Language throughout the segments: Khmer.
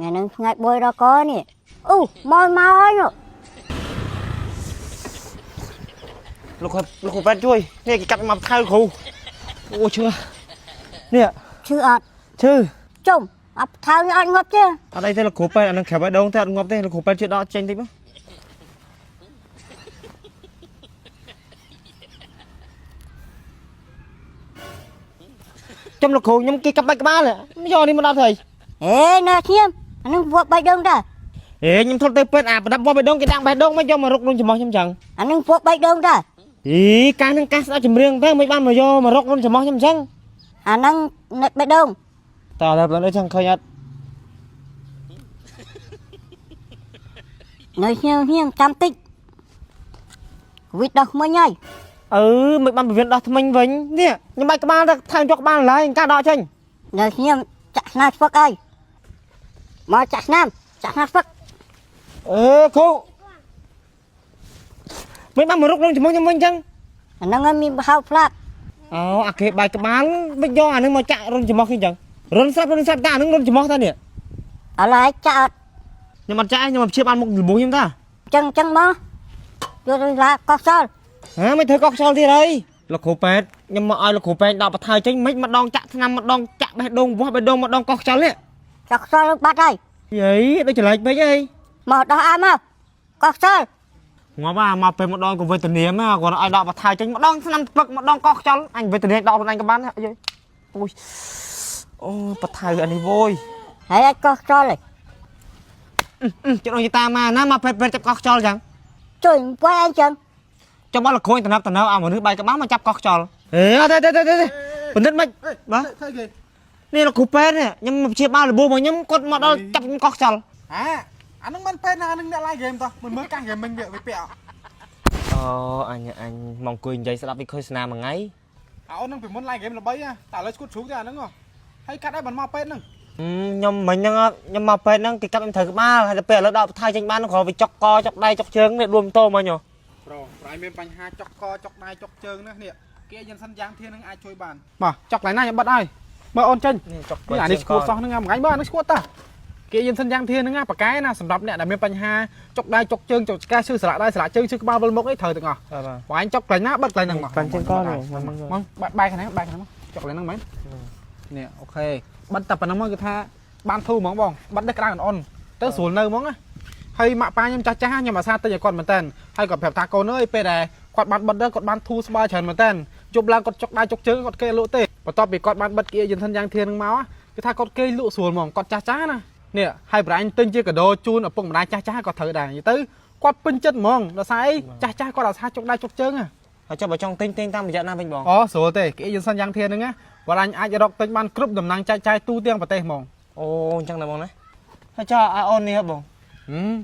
ថ្ងៃហ្នឹងថ្ងៃបួយដល់កនេះអូមកមកហើយនោះ លោកគ្រូលោកគ្រូប៉ែតជួយនេះគេកាត់មកថៅគ្រូអូឈឺនេះ ឈឺអត់ ឈឺ ជុំអត់ថៅនេះអត់ងាប់ទេ អត់អីទេលោកគ្រូប៉ែតអានឹងក្រាបឲ្យដងទេអត់ងាប់ទេលោកគ្រូប៉ែតជួយដកចេញតិចមកចំលោកគ្រូខ្ញុំគេកាប់បាច់ក្បាលយកនេះមកដល់ទៅ ហេនៅឈាមអានឹងវក់បេះដូងដែរ ហេខ្ញុំធ្លាប់ទៅពេទ្យអាប្រដាប់វ៉ាបេះដូងគេដាក់បេះដូងមកយកមករកក្នុងច្រមុះខ្ញុំចឹង អានឹងវក់បេះដូងដែរ អីកាសនឹងកាសស្ដាប់ចម្រៀងទៅមិនបានមកយកមករកក្នុងច្រមុះខ្ញុំចឹង អានឹងនឹកបេះដូង តើដល់ដល់នេះចឹងឃើញអត់ នៅឈាមឈាមចាំតិចវិតដោះមិញហើយ អឺមិនបានពវៀនដោះថ្មិញវិញនេះខ្ញុំបាច់ក្បាលទៅថែមយកក្បាលឡើយកាដកចេញ នៅឈាមចាក់ស្នាស្ពឹកហើយមកចាក់ស្នាមចាក់ស្នាស្ពឹក អឺគ្រូមិនបានមករកក្នុងច្រមុះខ្ញុំវិញចឹង អានឹងឲ្យមានហៅផ្លាប់ អូអាគេបាយក្បាលមិនយកអានឹងមកចាក់រុនច្រមុះខ្ញុំចឹងរុនស្រាប់រុនស្រាប់តែអានឹងរុនច្រមុះតានេះ ឥឡូវឲ្យចាក់អត់ ខ្ញុំអត់ចាក់ខ្ញុំអត់ព្យាបាលមុខលបខ្ញុំតា ចឹងចឹងមកយកទៅឡាកោះសល់ ហាមិនធ្វើកោះខ្យល់ទៀតហើយលោកគ្រូពេទ្យខ្ញុំមកឲ្យលោកគ្រូពេទ្យដកបន្ថយចេញមិនម្ដងចាក់ថ្នាំម្ដងចាក់បេះដូងវាស់បេះដូងម្ដងកោះខ្យល់នេះ ចាក់ខ្យល់បាត់ហើយ យីដូចចម្លែកពេកអី មកដោះអាមកកោះខ្យល់ ងាប់អាមកពេលម្ដងក៏វេទនាមកគាត់ឲ្យដកបន្ថយចេញម្ដងថ្នាំពឹកម្ដងកោះខ្យល់អញវេទនាដកខ្លួនឯងក៏បានដែរយីអូយអូបន្ថយអានេះវយ ហើយឲ្យកោះខ្យល់ហើយ ចុះដល់តាមមកណាមកពេទ្យពេទ្យចាប់កោះខ្យល់ចឹង ជួយវាយអញចឹង ចាំមកលក្រួយតំណតំណឲ្យមនុស្សបាយក្បាលមកចាប់កោះខ្យល់ហេអត់ទេទេទេទេបណ្ឌិតមិនបាទ ធ្វើគេ នេះលោកគ្រូពេទ្យនេះខ្ញុំមកព្យាបាលរបួសរបស់ខ្ញុំគាត់មកដល់ចាប់ខ្ញុំកោះខ្យល់ អាអានឹងមិនពេទ្យណាអានឹងអ្នកឡាយហ្គេមតោះមិនមើលកាសហ្គេមមិញវាវាពាក់ អូអញអញមកអង្គុយនិយាយស្ដាប់ពីឃើញស្នាមមួយថ្ងៃ អាអូននឹងពីមុនឡាយហ្គេមល្បីតែឥឡូវឈួតជ្រូកទេអានឹងហ៎ហើយកាត់ឲ្យបានមកពេទ្យហ្នឹង ខ្ញុំមិញហ្នឹងខ្ញុំមកពេទ្យហ្នឹងគេកាប់ខ្ញុំត្រូវក្បាលហើយដល់ពេលឥឡូវដកបន្ថយចេញបានគ្រាន់វាចុកកចុកដៃចុកជើងនេះដួលម៉ូតូមកញ៉ ប្រូប្រៃមានបញ្ហាចុកកចុកដៃចុកជើងណានេះគេយិនសិនយ៉ាងធាននឹងអាចជួយបានមកចុកកន្លែងណាខ្ញុំបិទឲ្យមើលអូនចេញ នេះចុក នេះអានេះឈួតសោះហ្នឹងមួយថ្ងៃមើលអានេះឈួតតាគេយិនសិនយ៉ាងធានហ្នឹងណាប៉កែណាសម្រាប់អ្នកដែលមានបញ្ហាចុកដៃចុកជើងចុកឆ្កែឈឺស្លាកដៃស្លាកជើងឈឺក្បាលវិលមុខអីត្រូវទាំងអស់ បាទបាទ បងឯងចុកកន្លែងណាបិទកន្លែងហ្នឹងមក បាញ់ជើងកនេះ មកបែកខាងហ្នឹងបែកខាងហ្នឹងចុកកន្លែងហ្នឹងមែននេះអូខេបិទតែប៉ុណ្្នឹងមកគឺថាបានធូរហ្មងបងបិទនេះក្តៅអន់ៗទៅស្រួលនៅហ្មងណាហើយម៉ាក់ប៉ាខ្ញុំចាស់ចាស់ខ្ញុំអាសាទិញឲ្យគាត់មែនតើហើយគាត់ប្រាប់ថាកូនអើយពេលដែលគាត់បានបិទទៅគាត់បានធូរស្បើយច្រើនមែនតើជប់ឡើងគាត់ចុកដៃចុកជើងគាត់គេលក់ទេបន្ទាប់ពីគាត់បានបិទគៀយន្តយ៉ាងធាននឹងមកគឺថាគាត់គេលក់ស្រួលហ្មងគាត់ចាស់ចាស់ណានេះហើយប្រាញ់ទិញជាកាដូជូនឪពុកម្ដាយចាស់ចាស់គាត់ត្រូវដែរនិយាយទៅគាត់ពេញចិត្តហ្មងដោយសារអីចាស់ចាស់គាត់អាសាចុកដៃចុកជើង ហើយចុះបើចង់ទិញទិញតាមរយៈណាវិញបង អូស្រួលទេគេយន្តសិនយ៉ាងធានហ្នឹងណាបើអញអាចរកទិញបានគ្រប់តំណាងចែកចាយទូទាំងប្រទេសហ្មង អូអញ្ចឹងណាបងណាហើយចុះអាអូននេះហ៎បង ហឹម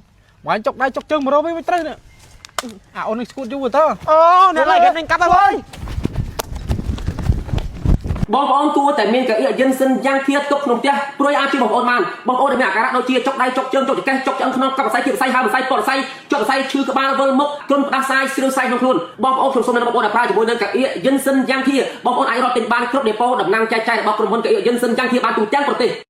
បើអញចុកដៃចុកជើងមករកវិញមិនត្រូវនេះអាអូននេះស្គួតយូរទៅ អូអ្នកឡៃគេទិញកាប់ហើយបង បងប្អូនគួរតែមានកៅអៀយិនសិនយ៉ាងធាទុកក្នុងផ្ទះព្រួយអាចជួយបងប្អូនបានបងប្អូនដែលមានអាការៈដូចជាចុកដៃចុកជើងចុកចង្កេះចុកឆ្អឹងខ្នងកាប់សរសៃគៀបសរសៃហើមសរសៃពតសរសៃចុកសរសៃឈឺក្បាលវិលមុខគ្រុនផ្ដាសាយស្រឿសៃក្នុងខ្លួនបងប្អូនខ្ញុំសូមណែនាំបងប្អូនឲ្យប្រើជាមួយនឹងកៅអៀយិនសិនយ៉ាងធាបងប្អូនអាចរកទិញបានគ្រប់ដេប៉ូតំណាងចែកចាយរបស់ក្រុមហ៊ុនកៅអៀយិនសិនយ៉ាងធាបានទូទាំងប្រទេស។